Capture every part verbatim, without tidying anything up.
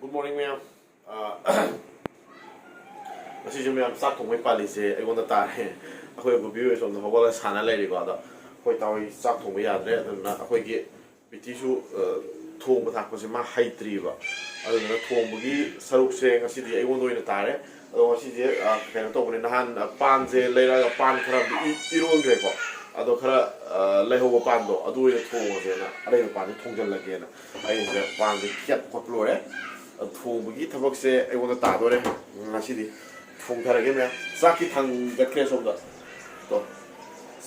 Good morning, ꯃꯌꯥꯝ꯫ ꯑ, ꯉꯁꯤꯁꯨ ꯃꯌꯥꯝ ꯆꯥꯛ ꯊꯣꯡꯕꯩ ꯄꯥꯜꯂꯤꯁꯦ ꯑꯩꯉꯣꯟꯗ ꯇꯥꯔꯦ꯫ ꯑꯩꯈꯣꯏ ꯒꯣꯄꯤ ꯍꯣꯏ ꯁꯣꯝꯗ ꯍꯧꯒꯠꯂꯒ ꯁꯥꯟꯅ ꯂꯩꯔꯤꯀꯣ꯫ ꯑꯗꯣ ꯑꯩꯈꯣꯏ ꯇꯥꯎ ꯍꯣꯏ ꯆꯥꯛ ꯊꯣꯡꯕ ꯌꯥꯗ꯭ꯔꯦ꯫ ꯑꯗꯨꯅ ꯑꯩꯈꯣꯏꯒꯤ ꯕꯤꯇꯤꯁꯨ, ꯑ, ꯊꯣꯡꯕ ꯊꯥꯛꯄꯁꯦ ꯃꯥ ꯍꯩꯇ꯭ꯔꯤꯕ꯫ ꯑꯗꯨꯗꯨꯅ ꯊꯣꯡꯕꯒꯤ ꯁꯔꯨꯛꯁꯦ ꯉꯁꯤꯗꯤ ꯑꯩꯉꯣꯟꯗ ꯑꯣꯏꯅ ꯇꯥꯔꯦ꯫ ꯑꯗꯣ ꯉꯁꯤꯁꯦ, ꯑ, ꯀꯩꯅꯣ ꯇꯧꯕꯅꯦ, ꯅꯍꯥꯟ, ꯑ, ꯄꯥꯟꯁꯦ ꯂꯩꯔꯛꯑꯒ ꯄꯥꯟ ꯈꯔ ꯑꯃꯗꯤ ꯏ-, ꯏꯔꯣꯟꯈ꯭ꯔꯦꯀꯣ꯫ ꯑꯗꯣ ꯈꯔ, ꯑ, ꯂꯩꯍꯧꯕ ꯄꯥꯟꯗꯣ ꯑꯗꯨ ꯑꯣꯏꯅ ꯊꯣꯡꯉꯁꯦꯅ ꯑꯔꯩꯕ ꯄꯥꯟꯁꯦ ꯊꯣꯡꯖꯤꯜꯂꯒꯦꯅ ꯑꯩꯁꯤꯗ ꯄꯥꯟꯁꯦ ꯈꯦꯠꯄ ꯈꯣꯠꯄ ꯂꯣꯏꯔꯦ꯫ ꯑꯗꯣ ꯊꯣꯡꯕꯒꯤ ꯊꯕꯛꯁꯦ ꯑꯩꯉꯣꯟꯗ ꯇꯥꯗꯣꯔꯦ꯫ ꯉꯁꯤꯗꯤ ꯊꯣꯡꯊꯔꯒꯦ ꯃꯌꯥꯝ꯫ ꯆꯥꯛꯇꯤ ꯊꯥꯡꯒꯠꯈ꯭ꯔꯦ ꯁꯣꯝꯗ꯫ ꯇꯣ,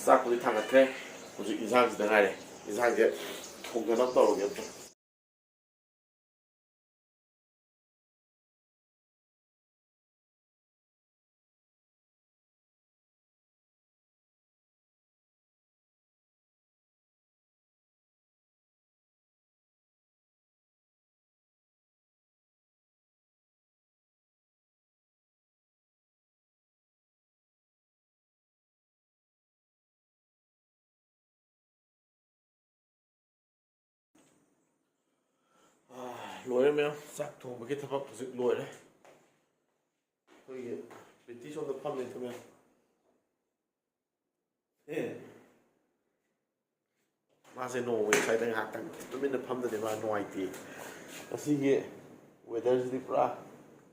ꯆꯥꯛꯄꯨꯗꯤ ꯊꯥꯡꯒꯠꯈ꯭ꯔꯦ꯫ ꯍꯧꯖꯤꯛ ꯏꯟꯁꯥꯡꯁꯤꯗ ꯉꯥꯏꯔꯦ꯫ ꯏꯟꯁꯥꯡꯁꯦ ꯊꯣꯡꯗꯅꯕ ꯇꯧꯔꯒꯦ ꯑꯝꯇ꯫ ꯑꯥ, ꯂꯣꯏꯔꯦ ꯃꯌꯥꯝ, ꯆꯥꯛ ꯊꯣꯡꯕꯒꯤ ꯊꯕꯛ ꯍꯧꯖꯤꯛ ꯂꯣꯏꯔꯦ꯫ ꯑꯩꯈꯣꯏꯒꯤ ꯕꯤꯇꯤ ꯁꯣꯝꯗ ꯐꯝꯃꯦ ꯃꯌꯥꯝ꯫ ꯑꯦ, ꯃꯥꯁꯦ ꯅꯣꯡꯃꯒꯤ ꯁ꯭ꯋꯥꯏꯗ ꯉꯥꯏꯍꯥꯛꯇꯪ ꯇꯨꯃꯤꯟꯅ ꯐꯝꯗꯗꯤ ꯃꯥ ꯅꯨꯡꯉꯥꯏꯇꯦ꯫ ꯉꯁꯤꯒꯤ ꯋꯦꯗꯔꯁꯤꯗꯤ ꯄꯨꯔꯥ,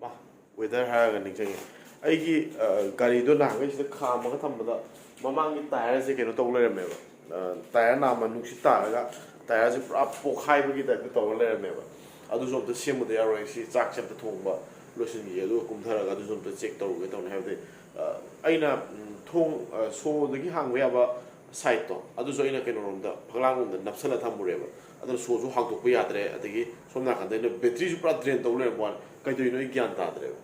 ꯃꯥ, ꯋꯦꯗꯔ ꯍꯥꯏꯔꯒ ꯅꯤꯡꯁꯤꯡꯉꯤ꯫ ꯑꯩꯒꯤ, ꯑ, ꯒꯥꯔꯤꯗꯣ ꯅꯍꯥꯟꯈꯩ ꯁꯤꯗ ꯈꯥꯝꯃꯒ ꯊꯝꯕꯗ ꯃꯃꯥꯡꯒꯤ ꯇꯥꯌꯔꯁꯦ ꯀꯩꯅꯣ ꯇꯧ ꯂꯩꯔꯝꯃꯦꯕ꯫ ꯑ, ꯇꯥꯌꯔ ꯅꯥꯝꯃ ꯅꯨꯡꯁꯤꯠ ꯇꯥꯔꯒ ꯇꯥꯌꯔꯁꯦ ꯄꯨꯔꯥ ꯄꯣꯛꯈꯥꯏꯕꯒꯤ ꯇꯥꯏꯞꯇ ꯇꯧꯔ ꯂꯩꯔꯝꯃꯦꯕ꯫ ꯑꯗꯨꯁꯨ ꯑꯝꯇ ꯁꯦꯝꯃꯨꯗ ꯌꯥꯔꯣꯏ꯫ ꯁꯤ ꯆꯥꯛꯁꯦ ꯑꯝꯇ ꯊꯣꯡꯕ ꯂꯣꯏꯁꯤꯟꯈꯤꯒꯦ, ꯑꯗꯨꯒ ꯀꯨꯝꯊꯔꯒ ꯑꯗꯨꯁꯨ ꯑꯝꯇ ꯆꯦꯛ ꯇꯧꯔꯨꯒꯦ ꯇꯧꯅꯤ꯫ ꯍꯥꯏꯕꯗꯤ, ꯑ, ꯑꯩꯅ, ꯎꯝ, ꯊꯣꯡ, ꯑ, ꯁꯣꯗꯒꯤ ꯍꯥꯡꯕ ꯌꯥꯕ ꯁꯥꯏꯠꯇꯣ, ꯑꯗꯨꯁꯨ ꯑꯩꯅ ꯀꯩꯅꯣꯔꯣꯝꯗ, ꯐꯛꯂꯥꯡꯂꯣꯝꯗ ꯅꯞꯁꯜꯂ ꯊꯝꯃꯨꯔꯦꯕ꯫ ꯑꯗꯨꯅ ꯁꯣꯁꯨ ꯍꯥꯡꯗꯣꯛꯄ ꯌꯥꯗ꯭ꯔꯦ, ꯑꯗꯒꯤ ꯁꯣꯝ ꯅꯥꯀꯟꯗ ꯑꯩꯅ ꯕꯦꯇ꯭ꯔꯤꯁꯨ ꯄꯨꯔꯥ ꯗ꯭ꯔꯦꯟ ꯇꯧ ꯂꯩꯔꯝꯕ ꯋꯥꯅꯤ꯫ ꯀꯩꯗꯧꯔꯤꯅꯣ ꯑꯩ ꯒ꯭ꯌꯥꯟ ꯇꯥꯗ꯭ꯔꯦꯕ꯫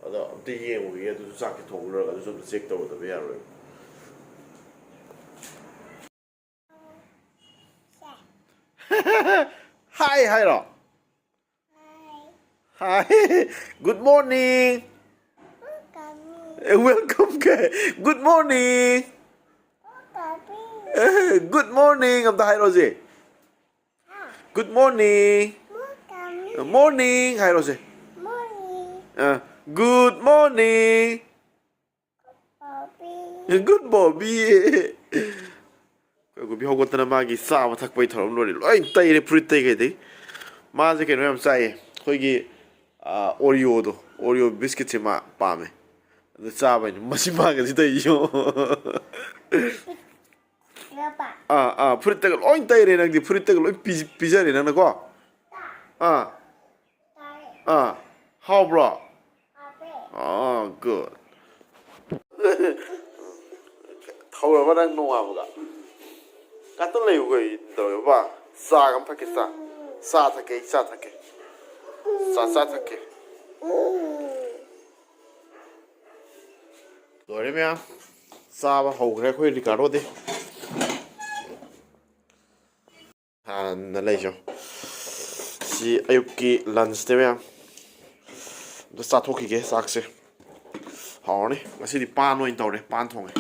ꯑꯗꯣ ꯑꯝꯇ ꯌꯦꯡꯉꯨꯈꯤꯒꯦ, ꯑꯗꯨꯁꯨ ꯆꯥꯛꯁꯦ ꯊꯣꯡ ꯂꯣꯏꯔꯒ ꯑꯗꯨꯁꯨ ꯑꯝꯇ ꯆꯦꯛ ꯇꯧꯔꯨꯗꯕ ꯌꯥꯔꯣꯏꯕ꯫ ꯍꯥꯏ ꯍꯥꯏꯔꯣ? ꯍꯥꯏ꯫ Good morning. Welcome ꯀꯥꯏ꯫ Good morning. Good morning ꯑꯝꯇ ꯍꯥꯏꯔꯣ ꯍꯧꯖꯤꯛ꯫ Good morning. Morning ꯍꯥꯏꯔꯣꯁꯦ꯫ Morning. ꯑ, good morning. Bobby. Good Bobby. ꯑꯩꯈꯣꯏ ꯒꯨꯕꯤ ꯍꯧꯒꯠꯇꯅ ꯃꯥꯒꯤ ꯆꯥꯕ ꯊꯛꯄꯒꯤ ꯊꯧꯔꯝ ꯂꯣꯏꯔꯦ꯫ ꯂꯣꯏ ꯇꯩꯔꯦ, ꯐꯨꯔꯤꯠꯇꯩ ꯀꯩꯗꯩ꯫ ꯃꯥꯁꯦ ꯀꯩꯅꯣ ꯌꯥꯝ ꯆꯥꯏꯌꯦ, ꯑꯩꯈꯣꯏꯒꯤ, ꯑ, Oreo ꯗꯣ, Oreo biscuit ꯁꯦ ꯃꯥ ꯄꯥꯝꯃꯦ꯫ ꯑꯗꯨ ꯆꯥꯕꯩꯅꯤ ꯃꯁꯤ ꯃꯥꯒꯁꯤ ꯇꯧꯔꯤꯁꯤ꯫ ꯑꯥ, ꯑꯥ, ꯐꯨꯔꯤꯠꯇꯒ ꯂꯣꯏ ꯇꯩꯔꯦ ꯅꯪꯗꯤ, ꯐꯨꯔꯤꯠꯇꯒ ꯂꯣꯏ ꯄꯤ-, ꯄꯤꯖꯔꯦ ꯅꯪꯅꯀꯣ꯫ ꯑꯥ, ꯑꯥ, ꯍꯥꯎꯕ꯭ꯔꯣ? ꯑꯥ, good꯫ ꯊꯧꯔꯕ ꯅꯪ ꯅꯣꯡꯉꯥꯟꯕꯒ? ꯉꯥꯛꯇ ꯂꯩꯌꯨ ꯀꯩ ꯇꯧꯔꯦ ꯕꯕꯥ? ꯆꯥꯒ ꯑꯃ ꯊꯛꯀꯦ, ꯆꯥ꯫ ꯆꯥ ꯊꯛꯀꯦ, ꯑꯩ ꯆꯥ ꯊꯛꯀꯦ꯫ ꯆꯥ, ꯆꯥ ꯊꯛꯀꯦ꯫ ꯂꯣꯏꯔꯦ ꯃꯌꯥꯝ, ꯆꯥꯕ ꯍꯧꯈ꯭ꯔꯦ ꯑꯩꯈꯣꯏ ꯔꯤꯀꯥꯔꯗꯣꯗꯤ꯫ ꯍꯥꯟꯅ ꯂꯩꯖꯧ꯫ ꯁꯤ ꯑꯌꯨꯛꯀꯤ lunch ꯅꯦ ꯃꯌꯥꯝ꯫ ꯑꯝꯇ ꯆꯥꯊꯣꯛꯈꯤꯒꯦ ꯆꯥꯛꯁꯦ꯫ ꯍꯥꯎꯔꯅꯤ꯫ ꯉꯁꯤꯗꯤ ꯄꯥꯟ ꯑꯣꯏꯅ ꯇꯧꯔꯦ, ꯄꯥꯟ ꯊꯣꯡꯉꯦ꯫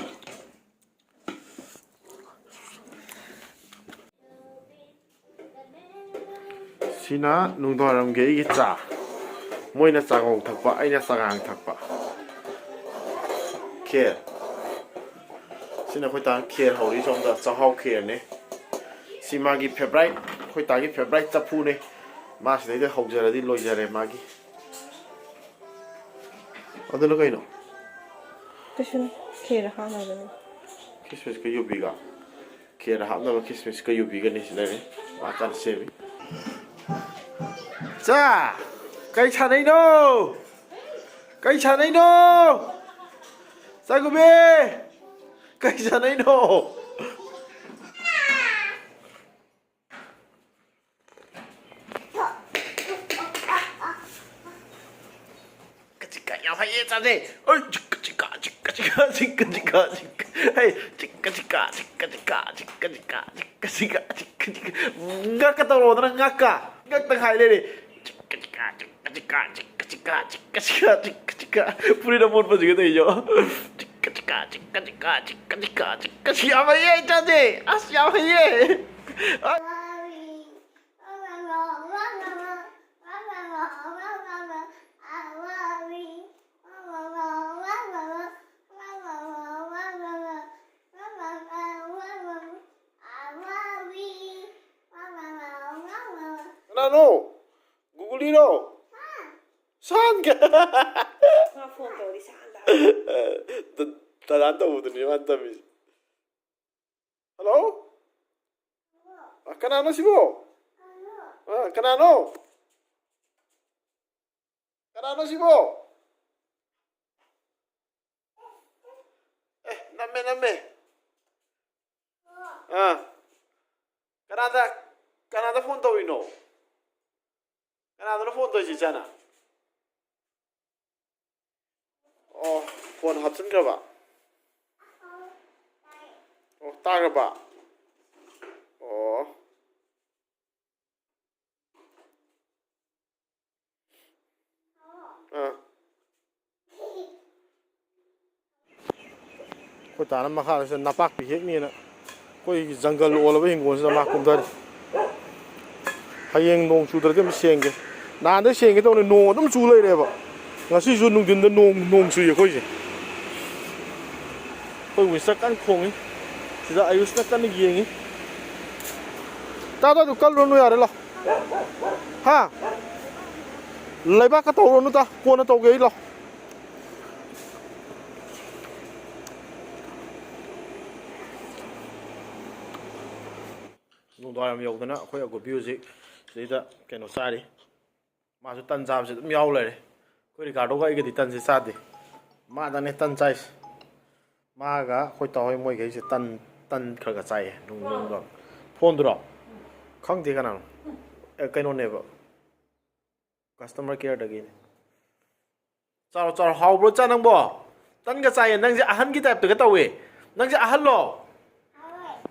ꯁꯤꯅ ꯅꯨꯡꯗꯥꯡꯋꯥꯏꯔꯝꯒꯤ ꯑꯩꯒꯤ ꯆꯥ꯫ ꯃꯣꯏꯅ ꯆꯥꯉꯧ ꯊꯛꯄ, ꯑꯩꯅ ꯆꯉꯥꯡ ꯊꯛꯄ꯫ ꯈꯦꯔ꯫ ꯁꯤꯅ ꯑꯩꯈꯣꯏ ꯇꯥꯅ ꯈꯦꯔ ꯍꯧꯔꯤ ꯁꯣꯝꯗ, ꯆꯥꯛꯍꯥꯎ ꯈꯦꯔꯅꯦ꯫ ꯁꯤ ꯃꯥꯒꯤ favourite, ꯑꯩꯈꯣꯏ ꯇꯥꯒꯤ favourite ꯆꯐꯨꯅꯦ꯫ ꯃꯥ ꯁꯤꯗꯩꯗ ꯍꯧꯖꯔꯗꯤ ꯂꯣꯏꯖꯔꯦ ꯃꯥꯒꯤ꯫ ꯑꯗꯨꯅ ꯀꯩꯅꯣ? ꯀꯩꯁꯨ ꯈꯦꯔ ꯍꯥꯞꯅꯕꯅꯤ꯫ ꯈꯤꯁꯃꯤꯁꯀ ꯌꯨꯕꯤꯒ꯫ ꯈꯦꯔ ꯍꯥꯞꯅꯕ ꯈꯤꯁꯃꯤꯁꯀ ꯌꯨꯕꯤꯒꯅꯤ ꯁꯤ ꯂꯩꯔꯦ꯫ ꯃꯥ ꯀꯟꯅ ꯁꯦꯝꯃꯤ꯫ ꯆꯥ! ꯀꯩ ꯁꯥꯟꯅꯩꯅꯣ? ꯀꯩ ꯁꯥꯟꯅꯩꯅꯣ? ꯆꯥꯒꯨꯝꯕꯤ! ꯀꯩ ꯁꯥꯟꯅꯩꯅꯣ? ꯀꯆꯤꯀꯥ ꯌꯥꯝ ꯍꯩꯌꯦ, ꯆꯥꯁꯦ꯫ ꯑꯣꯏ, ꯆꯤꯛꯀ ꯆꯤꯛꯀ, ꯆꯤꯛꯀ ꯆꯤꯛꯀ, ꯆꯤꯛꯀ ꯆꯤꯛꯀ, ꯆꯤꯛꯀ꯫ ꯍꯩ, ꯆꯤꯛꯀ ꯆꯤꯛꯀ, ꯆꯤꯛꯀ ꯆꯤꯛꯀ, ꯆꯤꯛꯀ ꯆꯤꯛꯀ, ꯆꯤꯛꯀ ꯆꯤꯛꯀ, ꯆꯤꯛꯀ ꯆꯤꯛꯀ꯫ ꯉꯛꯀ ꯇꯧꯔꯣꯗꯅ, ꯉꯛꯀ꯫ ꯉꯛꯇ ꯉꯥꯏ ꯂꯩꯔꯦ꯫ ꯆꯤꯛꯀ ꯆꯤꯛꯀ, ꯆꯤꯛꯀ ꯆꯤꯛꯀ, ꯆꯤꯛꯀ ꯆꯤꯛꯀ, ꯆꯤꯛꯀ ꯆꯤꯛꯀ, ꯆꯤꯛꯀ ꯆꯤꯛꯀ꯫ ꯐꯨꯔꯤꯠ ꯑꯃꯣꯠꯄꯁꯤꯒ ꯇꯧꯔꯤꯁꯦ꯫ ꯆꯤꯛꯀ ꯆꯤꯛꯀ, ꯆꯤꯛꯀ ꯆꯤꯛꯀ, ꯆꯤꯛꯀ ꯆꯤꯛꯀ, ꯆꯤꯛꯀ ꯆꯤꯛꯀ꯫ ꯌꯥꯝ ꯍꯩꯌꯦ, ꯑꯩ ꯆꯥꯁꯦ꯫ ꯑꯁ, ꯌꯥꯝ ꯍꯩꯌꯦ꯫ ꯑꯁ꯫ ꯀꯅꯥꯅꯣ? ꯒꯨꯒꯨꯂꯤꯔꯣ? ꯁꯥꯟꯒ꯫ ꯃꯥ ꯐꯣꯟ ꯇꯧꯔꯗꯤ ꯁꯥꯟꯗ꯫ ꯗ-, ꯗꯗꯥꯅ ꯇꯧꯕꯗꯨꯅꯤ ꯃꯥꯅ ꯇꯝꯃꯤꯁꯦ꯫ ꯍꯜꯂꯣ? ꯑ, ꯀꯅꯥꯅꯣ ꯁꯤꯕꯣ? ꯑ, ꯀꯅꯥꯅꯣ? ꯀꯅꯥꯅꯣ ꯁꯤꯕꯣ? ꯑꯦ, ꯅꯝꯃꯦ, ꯅꯝꯃꯦ꯫ ꯑꯥ꯫ ꯀꯅꯥꯗ, ꯀꯅꯥꯗ ꯐꯣꯟ ꯇꯧꯔꯤꯅꯣ? ꯀꯅꯥꯗꯅꯣ ꯐꯣꯟ ꯇꯧꯔꯤꯁꯤ, ꯏꯆꯥꯅ? ꯑꯣ, ꯐꯣꯟ ꯍꯥꯞꯆꯤꯟꯈ꯭ꯔꯕ? ꯑꯣ, ꯇꯥꯈ꯭ꯔꯕ? ꯑꯣ꯫ ꯑꯥ꯫ ꯑꯩꯈꯣꯏ ꯇꯥꯅ ꯃꯈꯥꯗꯁꯨ ꯅꯄꯥꯛꯄꯤ ꯍꯦꯛꯅꯦꯅ ꯑꯩꯈꯣꯏꯒꯤ ꯖꯪꯒꯜ ꯑꯣꯜꯂꯕ ꯍꯤꯡꯒꯣꯜꯁꯤꯗ ꯃꯥ ꯀꯨꯝꯊꯔꯤ꯫ ꯍꯌꯦꯡ ꯅꯣꯡ ꯆꯨꯗ꯭ꯔꯗꯤ ꯑꯃꯨꯛ ꯁꯦꯡꯒꯦ꯫ ꯅꯍꯥꯟꯗꯩ ꯁꯦꯡꯒꯦ ꯇꯧꯅꯤ, ꯅꯣꯡ ꯑꯗꯨꯝ ꯆꯨ ꯂꯩꯔꯦꯕ꯫ ꯉꯁꯤꯁꯨ ꯅꯨꯡꯊꯤꯟꯗ ꯅꯣꯡ, ꯅꯣꯡ ꯆꯨꯏ ꯑꯩꯈꯣꯏꯁꯦ꯫ ꯑꯩꯈꯣꯏ ꯋꯤꯟꯁꯇꯔ ꯀꯟꯅ ꯈꯣꯡꯉꯤ꯫ ꯁꯤꯗ ꯑꯌꯨꯁꯅ ꯀꯟꯅ ꯌꯦꯡꯉꯤ꯫ ꯇꯥ, ꯇꯥ, ꯑꯗꯨ ꯀꯜꯂꯨꯔꯅꯨ, ꯌꯥꯔꯦ, ꯂꯥꯎ꯫ ꯍꯥ? ꯂꯩꯕꯥꯛꯀ ꯇꯧꯔꯨꯔꯅꯨ, ꯇꯥ, ꯀꯣꯟꯅ ꯇꯧꯒꯦ ꯑꯩ, ꯂꯥꯎ꯫ ꯅꯨꯡꯗꯥꯡꯋꯥꯏꯔꯝ ꯌꯧꯗꯅ ꯑꯩꯈꯣꯏ ꯑꯒꯣꯄꯤ ꯍꯧꯖꯤꯛ ꯁꯤꯗꯩꯗ ꯀꯩꯅꯣ ꯆꯥꯔꯤ꯫ ꯃꯥꯁꯨ ꯇꯟ ꯆꯥꯕꯁꯦ ꯑꯗꯨꯝ ꯌꯥꯎ ꯂꯩꯔꯦ꯫ ꯑꯩꯈꯣꯏ ꯔꯤꯀꯥꯔꯗꯣꯒ ꯑꯩꯒꯗꯤ ꯇꯟꯁꯦ ꯆꯥꯗꯦ꯫ ꯃꯥꯗꯅꯦ ꯇꯟ ꯆꯥꯏꯁꯦ꯫ ꯃꯥꯒ ꯑꯩꯈꯣꯏ ꯇꯥꯍꯣꯏ ꯃꯣꯏꯈꯩꯁꯦ ꯇꯟ, ꯇꯟ ꯈꯔ ꯈꯔ ꯆꯥꯏꯌꯦ ꯅꯨꯡ-, ꯅꯨꯡꯗꯥꯡ꯫ ꯐꯣꯟꯗꯨꯔꯣ? ꯈꯪꯗꯦ ꯀꯅꯥꯅꯣ꯫ ꯑꯦ, ꯀꯩꯅꯣꯅꯦꯕ꯫ ꯀꯁꯇꯃꯔ ꯀꯤꯌꯔꯗꯒꯤꯅꯦ꯫ ꯆꯥꯔꯣ, ꯆꯥꯔꯣ꯫ ꯍꯥꯎꯕ꯭ꯔꯣ ꯆꯥ ꯅꯪꯕꯣ? ꯇꯟꯒ ꯆꯥꯏꯌꯦ꯫ ꯅꯪꯁꯦ ꯑꯍꯟꯒꯤ ꯇꯥꯏꯞꯇꯒ ꯇꯧꯋꯦ꯫ ꯅꯪꯁꯦ ꯑꯍꯜꯂꯣ?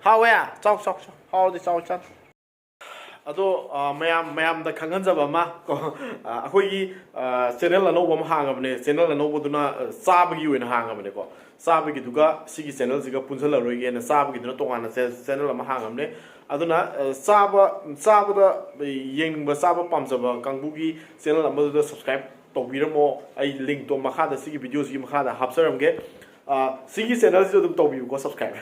ꯍꯥꯎꯋꯦ꯫ ꯆꯥꯎ, ꯆꯥꯎ, ꯆꯥꯎ꯫ ꯍꯥꯎꯔꯗꯤ ꯆꯥꯎ, ꯆꯥ꯫ ꯑꯗꯣ, ꯑ, ꯃꯌꯥꯝ, ꯃꯌꯥꯝꯗ ꯈꯪꯍꯟꯖꯕ ꯑꯃ ꯀꯣ, ꯑ, ꯑꯩꯈꯣꯏꯒꯤ, ꯑ, ꯆꯦꯅꯦꯜ ꯑꯅꯧꯕ ꯑꯃ ꯍꯥꯡꯉꯕꯅꯦ꯫ ꯆꯦꯅꯦꯜ ꯑꯅꯧꯕꯗꯨꯅ, ꯑ, ꯆꯥꯕꯒꯤ ꯑꯣꯏꯅ ꯍꯥꯡꯉꯕꯅꯦꯀꯣ꯫ ꯆꯥꯕꯒꯤꯗꯨꯒ ꯁꯤꯒꯤ ꯆꯦꯅꯦꯜꯁꯤꯒ ꯄꯨꯟꯁꯤꯜꯂꯔꯣꯏꯒꯦꯅ ꯆꯥꯕꯒꯤꯗꯨꯅ ꯇꯣꯉꯥꯟꯅ ꯆꯦ-, ꯆꯦꯅꯦꯜ ꯑꯃ ꯍꯥꯡꯉꯕꯅꯦ꯫ ꯑꯗꯨꯅ, ꯑ, ꯆꯥꯕ, ꯆꯥꯕꯗ ꯌꯦꯡꯅꯤꯡꯕ, ꯆꯥꯕ ꯄꯥꯝꯖꯕ ꯀꯥꯡꯕꯨꯒꯤ ꯆꯦꯅꯦꯜ ꯑꯃꯗꯨꯗ subscribe ꯇꯧꯕꯤꯔꯝꯃꯣ꯫ ꯑꯩ linkꯇꯣ ꯃꯈꯥꯗ, ꯁꯤꯒꯤ videoꯁꯤꯒꯤ ꯃꯈꯥꯗ ꯍꯥꯞꯆꯔꯝꯒꯦ꯫ ꯑꯥ, ꯁꯤꯒꯤ ꯆꯦꯅꯦꯜꯁꯤꯁꯨ ꯑꯗꯨꯝ ꯇꯧꯕꯤꯌꯨꯀꯣ, ꯁꯕꯁꯀ꯭ꯔꯥꯏꯕ꯫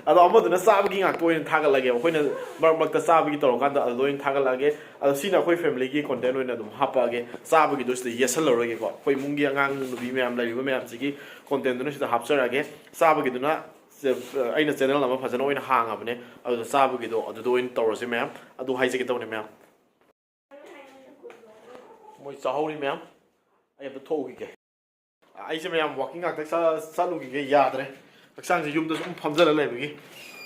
ꯑꯗꯣ ꯑꯃꯗꯨꯅ ꯆꯥꯕꯒꯤ ꯉꯥꯛꯇ ꯑꯣꯏꯅ ꯊꯥꯒꯠꯂꯒꯦ, ꯑꯩꯈꯣꯏꯅ ꯃꯔꯛ ꯃꯔꯛꯇ ꯆꯥꯕꯒꯤ ꯇꯧꯔꯀꯥꯟꯗ ꯑꯗꯨꯗ ꯑꯣꯏꯅ ꯊꯥꯒꯠꯂꯛꯑꯒꯦ꯫ ꯑꯗꯣ ꯁꯤꯅ ꯑꯩꯈꯣꯏ ꯐꯦꯃꯤꯂꯤꯒꯤ ꯀꯣꯟꯇꯦꯟ ꯑꯣꯏꯅ ꯑꯗꯨꯝ ꯍꯥꯞꯄꯛꯑꯒꯦ꯫ ꯆꯥꯕꯒꯤꯗꯣ ꯁꯤꯗ ꯌꯦꯠꯁꯜꯂꯔꯣꯏꯒꯦꯀꯣ, ꯑꯩꯈꯣꯏ ꯏꯃꯨꯡꯒꯤ ꯑꯉꯥꯡ ꯅꯨꯄꯤ ꯃꯌꯥꯝ ꯂꯩꯔꯤꯕ ꯃꯌꯥꯝꯁꯤꯒꯤ ꯀꯣꯟꯇꯦꯟꯗꯨꯅ ꯁꯤꯗ ꯍꯥꯞꯆꯔꯛꯑꯒꯦ꯫ ꯆꯥꯕꯒꯤꯗꯨꯅ ꯆꯦ-, ꯑꯩꯅ ꯆꯦꯅꯦꯜ ꯑꯃ ꯐꯖꯅ ꯑꯣꯏꯅ ꯍꯥꯡꯉꯕꯅꯦ, ꯑꯗꯨꯗ ꯆꯥꯕꯒꯤꯗꯣ ꯑꯗꯨꯗ ꯑꯣꯏꯅ ꯇꯧꯔꯁꯦ ꯃꯌꯥꯝ꯫ ꯑꯗꯨ ꯍꯥꯏꯖꯒꯦ ꯇꯧꯕꯅꯦ ꯃꯌꯥꯝ꯫ ꯃꯣꯏ ꯆꯥꯍꯧꯔꯤ ꯃꯌꯥꯝ꯫ ꯑꯩ ꯑꯝꯇ ꯊꯣꯛꯎꯈꯤꯒꯦ꯫ ꯑꯩꯁꯦ ꯃꯌꯥꯝ ꯋꯥꯀꯤꯡ ꯉꯥꯛꯇ ꯆ-, ꯆꯠꯂꯨꯈꯤꯒꯦ, ꯌꯥꯗ꯭ꯔꯦ꯫ ꯍꯛꯆꯥꯡꯁꯦ ꯌꯨꯝꯗ ꯁꯨꯝ ꯐꯝꯖꯜꯂ ꯂꯩꯕꯒꯤ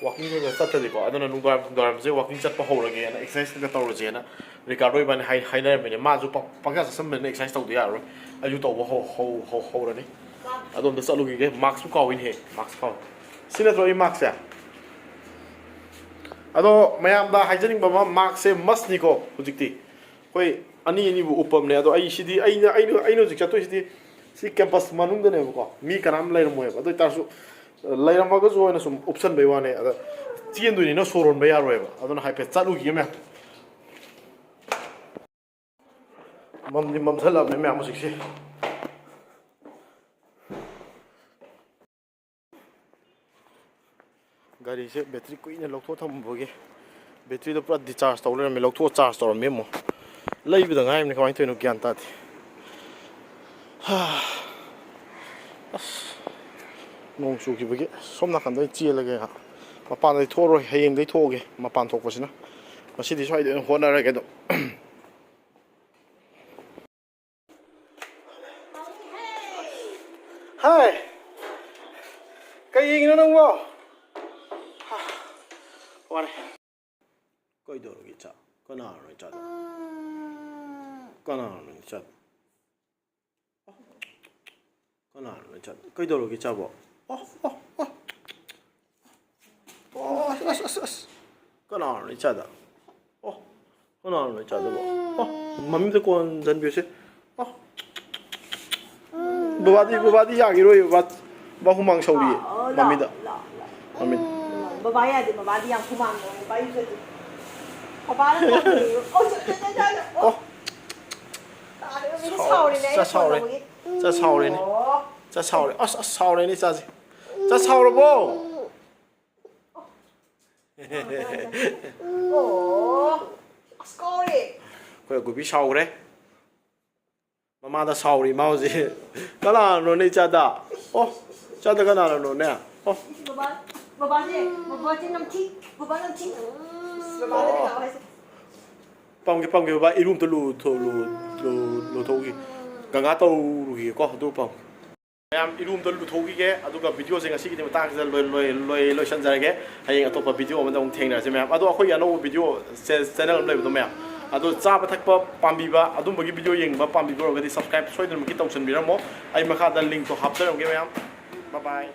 ꯋꯥꯀꯤꯡ ꯈꯔ ꯈꯔ ꯆꯠꯇ꯭ꯔꯗꯤꯀꯣ꯫ ꯑꯗꯨꯅ ꯅꯨꯡꯗꯥꯡꯋꯥꯏꯔꯝ, ꯅꯨꯡꯗꯥꯡꯋꯥꯏꯔꯝꯁꯦ ꯋꯥꯀꯤꯡ ꯆꯠꯄ ꯍꯧꯔꯒꯦꯅ, ꯑꯦꯛꯁꯔꯁꯥꯏꯁ ꯈꯔ ꯈꯔ ꯇꯧꯔꯁꯦꯅ ꯔꯤꯀꯥꯔꯗꯣ ꯏꯕꯥꯅꯤ ꯍꯥꯏ-, ꯍꯥꯏꯅꯔꯝꯃꯤꯅꯦ꯫ ꯃꯥꯁꯨ ꯄ-, ꯄꯪꯆꯥ ꯆꯠꯁꯟꯕꯅꯤꯅ ꯑꯦꯛꯁꯔꯁꯥꯏꯁ ꯇꯧꯗ ꯌꯥꯔꯔꯣꯏ꯫ ꯑꯩꯁꯨ ꯇꯧꯕ ꯍꯧ-, ꯍꯧ-, ꯍꯧ-, ꯍꯧꯔꯅꯤ꯫ ꯑꯗꯣꯝꯗ ꯆꯠꯂꯨꯈꯤꯒꯦ꯫ ꯃꯥꯛꯁꯁꯨ ꯀꯥꯎꯏꯅꯦꯍꯦ, ꯃꯥꯛꯁ ꯀꯥꯎ꯫ ꯁꯤ ꯅꯠꯇ꯭ꯔꯣ ꯑꯩ ꯃꯥꯛꯁꯁꯦ? ꯑꯗꯣ ꯃꯌꯥꯝꯗ ꯍꯥꯏꯖꯅꯤꯡꯕ ꯑꯃ, ꯃꯥꯛꯁꯁꯦ ꯃꯁꯅꯤꯀꯣ ꯍꯧꯖꯤꯛꯇꯤ꯫ ꯑꯩꯈꯣꯏ ꯑꯅꯤ ꯑꯅꯤꯕꯨ ꯎꯞꯄꯕꯅꯦ꯫ ꯑꯗꯣ ꯑꯩ ꯁꯤꯗꯤ, ꯑꯩꯅ, ꯑꯩꯅ, ꯑꯩꯅ ꯍꯧꯖꯤꯛ ꯆꯠꯇꯣꯏꯁꯤꯗꯤ ꯁꯤ ꯀꯦꯝꯄꯁ ꯃꯅꯨꯡꯗꯅꯦꯕꯀꯣ, ꯃꯤ ꯀꯅꯥꯝ ꯂꯩꯔꯝꯃꯣꯏꯕ꯫ ꯑꯗꯨ ꯑꯣꯏꯇꯥꯔꯁꯨ, ꯂꯩꯔꯝꯃꯒꯁꯨ ꯑꯣꯏꯅ ꯁꯨꯝ ꯎꯞꯁꯟꯕꯩ ꯋꯥꯅꯦ꯫ ꯑꯗ ꯆꯦꯟꯗꯣꯏꯅꯤꯅ ꯁꯣꯔ ꯍꯣꯟꯕ ꯌꯥꯔꯣꯏꯕ꯫ ꯑꯗꯨꯅ ꯍꯥꯏꯐꯦꯠ ꯆꯠꯂꯨꯈꯤꯒꯦ ꯃꯌꯥꯝ꯫ ꯃꯝꯗꯤ ꯃꯝꯁꯜꯂꯕꯅꯦ ꯃꯌꯥꯝ ꯍꯧꯖꯤꯛꯁꯦ꯫ ꯒꯥꯔꯤꯁꯦ ꯕꯦꯇ꯭ꯔꯤ ꯀꯨꯏꯅ ꯂꯧꯊꯣꯛ ꯊꯝꯕꯒꯤ ꯕꯦꯇ꯭ꯔꯤꯗꯣ ꯄꯨꯔꯥ ꯗꯤꯆꯥꯔꯖ ꯇꯧ ꯂꯩꯔꯝꯃꯦ꯫ ꯂꯧꯊꯣꯛꯑ ꯆꯥꯔꯖ ꯇꯧꯔꯝꯃꯦ ꯑꯃꯨꯛ꯫ ꯂꯩꯕꯗ ꯉꯥꯏꯔꯤꯕꯅꯤ, ꯀꯃꯥꯏꯅ ꯇꯧꯔꯤꯅꯣ ꯒ꯭ꯌꯥꯟ ꯇꯥꯗꯦ꯫ ꯍꯥ꯫ ꯑꯁ, ꯅꯣꯡ ꯆꯨꯈꯤꯕꯒꯤ ꯁꯣꯝ ꯅꯥꯀꯟꯗ ꯑꯣꯏꯅ ꯆꯦꯜꯂꯒꯦ ꯉꯥꯏꯍꯥꯛ꯫ ꯃꯄꯥꯟꯗꯗꯤ ꯊꯣꯛꯑꯔꯣꯏ, ꯍꯌꯦꯡꯗꯩ ꯊꯣꯛꯑꯒꯦ ꯃꯄꯥꯟ ꯊꯣꯛꯄꯁꯤꯅ꯫ ꯉꯁꯤꯗꯤ ꯁ꯭ꯋꯥꯏꯗ ꯑꯣꯏꯅ ꯍꯣꯠꯅꯔꯒꯦ ꯑꯗꯨꯝ꯫ ꯍꯥꯏ! ꯀꯩ ꯌꯦꯡꯉꯤꯅꯣ ꯅꯪꯕꯣ? ꯋꯥꯔꯦ꯫ ꯀꯩꯗꯧꯔꯒꯦ ꯏꯆꯥ? ꯀꯅꯥꯅꯣ ꯏꯆꯥꯗꯣ? ꯀꯅꯥꯅꯣ ꯏꯆꯥꯗꯣ? ꯀꯅꯥꯅꯣ ꯏꯆꯥꯗꯣ? ꯀꯩꯗꯧꯔꯒꯦ ꯏꯆꯥꯕꯣ? ꯑꯣ, ꯑꯣ, ꯑꯣ꯫ ꯑꯣ, ꯑꯁ, ꯑꯁ, ꯑꯁ, ꯑꯁ꯫ ꯀꯅꯥꯅꯣ ꯏꯆꯥꯗ? ꯑꯣ, ꯀꯅꯥꯅꯣ ꯏꯆꯥꯗꯨꯕꯣ? ꯑꯣ, ꯃꯃꯤꯗ ꯀꯣꯟꯁꯤꯟꯕꯤꯌꯨꯁꯦ꯫ ꯑꯣ꯫ ꯕꯕꯥꯗꯤ, ꯕꯕꯥꯗꯤ ꯌꯥꯈꯤꯔꯣꯏ, ꯕꯕꯥ, ꯕꯕꯥ ꯍꯨꯃꯥꯡ ꯁꯧꯔꯤꯌꯦ꯫ ꯑꯣ, ꯂꯥꯛꯑꯣ, ꯃꯃꯤꯗ꯫ ꯂꯥꯛꯑꯣ, ꯂꯥꯛꯑꯣ꯫ ꯃꯃꯤꯗ꯫ ꯎꯝ, ꯕꯕꯥ ꯌꯥꯗꯦ, ꯕꯕꯥꯗꯤ ꯌꯥꯝ ꯍꯨꯃꯥꯡ ꯁꯧꯋꯦ, ꯕꯕꯥ ꯏꯔꯨꯖꯗꯦ꯫ ꯕꯕꯥꯅ ꯀꯣꯟ ꯇꯧꯔꯤꯕ꯫ ꯑꯣ, ꯆꯠ, ꯆꯠ, ꯆꯠ, ꯆꯠ꯫ ꯑꯣ꯫ ꯑꯣ꯫ ꯇꯥꯗꯦ, ꯃꯃꯤꯗ ꯁꯥꯎ-, ꯁꯥꯎꯔꯤꯅꯦ, ꯆꯠ ꯑꯩꯅ ꯁꯥꯎꯔꯦ꯫ ꯁꯥꯎꯕꯒꯤ꯫ ꯆꯠ ꯁꯥꯎꯔꯦꯅꯦ꯫ ꯑꯣ꯫ ꯆꯥ ꯁꯥꯎꯔꯦ꯫ ꯑꯁ, ꯑꯁ, ꯁꯥꯎꯔꯦꯅꯦ ꯏꯆꯥꯁꯦ꯫ ꯆꯥ ꯁꯥꯎꯔꯕꯣ? ꯑꯣ ꯑꯁ ꯀꯧꯔꯦ꯫ ꯑꯩꯈꯣꯏ ꯑꯒꯨꯕꯤ ꯁꯥꯎꯈ꯭ꯔꯦ꯫ ꯃꯃꯥꯗ ꯁꯥꯎꯔꯤ ꯃꯥ ꯍꯧꯖꯤꯛ꯫ ꯀꯅꯥꯅꯣꯅꯦ ꯏꯆꯥꯗ? ꯑꯣ, ꯏꯆꯥꯗ ꯀꯅꯥꯅꯅꯣꯅꯦ? ꯑꯣ꯫ ꯕꯕꯥ ꯕꯕꯥꯁꯦ ꯕꯕꯥꯁꯦ ꯅꯝꯊꯤ꯫ ꯕꯕꯥ ꯅꯝꯊꯤ꯫ ꯕꯕꯥꯗꯅꯦ ꯂꯥꯛꯑꯣ ꯍꯥꯏꯁꯦ꯫ ꯄꯝꯒꯦ, ꯄꯝꯒꯦ ꯕꯕꯥ, ꯏꯔꯨ ꯑꯝꯇ ꯂꯨꯊꯣꯛ ꯂꯨ- ꯂꯨ- ꯂꯨꯊꯣꯛꯎꯒꯦ꯫ ꯒꯪꯒꯥ ꯇꯧꯔꯨꯒꯦꯀꯣ, ꯑꯗꯨ ꯄꯝꯒꯦ꯫ ꯃꯌꯥꯝ, ꯏꯔꯨ ꯑꯝꯇ ꯂꯨꯊꯣꯛꯈꯤꯒꯦ, ꯑꯗꯨꯒ ꯚꯤꯗꯤꯑꯣꯁꯦ ꯉꯁꯤꯒꯤꯗꯤ ꯃꯇꯥꯡꯁꯤꯗ ꯂꯣꯏ- ꯂꯣꯏ- ꯂꯣꯏ- ꯂꯣꯏꯁꯟꯖꯔꯒꯦ꯫ ꯍꯌꯦꯡ ꯑꯇꯣꯞꯄ ꯚꯤꯗꯤꯑꯣ ꯑꯃꯗ ꯑꯃꯨꯛ ꯊꯦꯡꯅꯔꯁꯦ ꯃꯌꯥꯝ꯫ ꯑꯗꯣ ꯑꯩꯈꯣꯏꯒꯤ ꯑꯅꯧꯕ ꯚꯤꯗꯤꯑꯣ ꯆꯦ- ꯆꯦꯅꯦꯜ ꯑꯃ ꯂꯩꯕꯗꯣ ꯃꯌꯥꯝ, ꯑꯗꯣ ꯆꯥꯕ ꯊꯛꯄ ꯄꯥꯝꯕꯤꯕ, ꯑꯗꯨꯝꯕꯒꯤ ꯚꯤꯗꯤꯑꯣ ꯌꯦꯡꯕ ꯄꯥꯝꯕꯤꯕ ꯑꯣꯏꯔꯒꯗꯤ ꯁꯕꯁꯀ꯭ꯔꯥꯏꯕ ꯁꯣꯏꯗꯅꯃꯛꯀꯤ ꯇꯧꯁꯟꯕꯤꯔꯝꯃꯣ꯫ ꯑꯩ ꯃꯈꯥꯗ ꯂꯤꯡꯛꯇꯣ ꯍꯥꯞꯆꯔꯝꯒꯦ ꯃꯌꯥꯝ꯫ ꯕꯥꯏ ꯕꯥꯏ꯫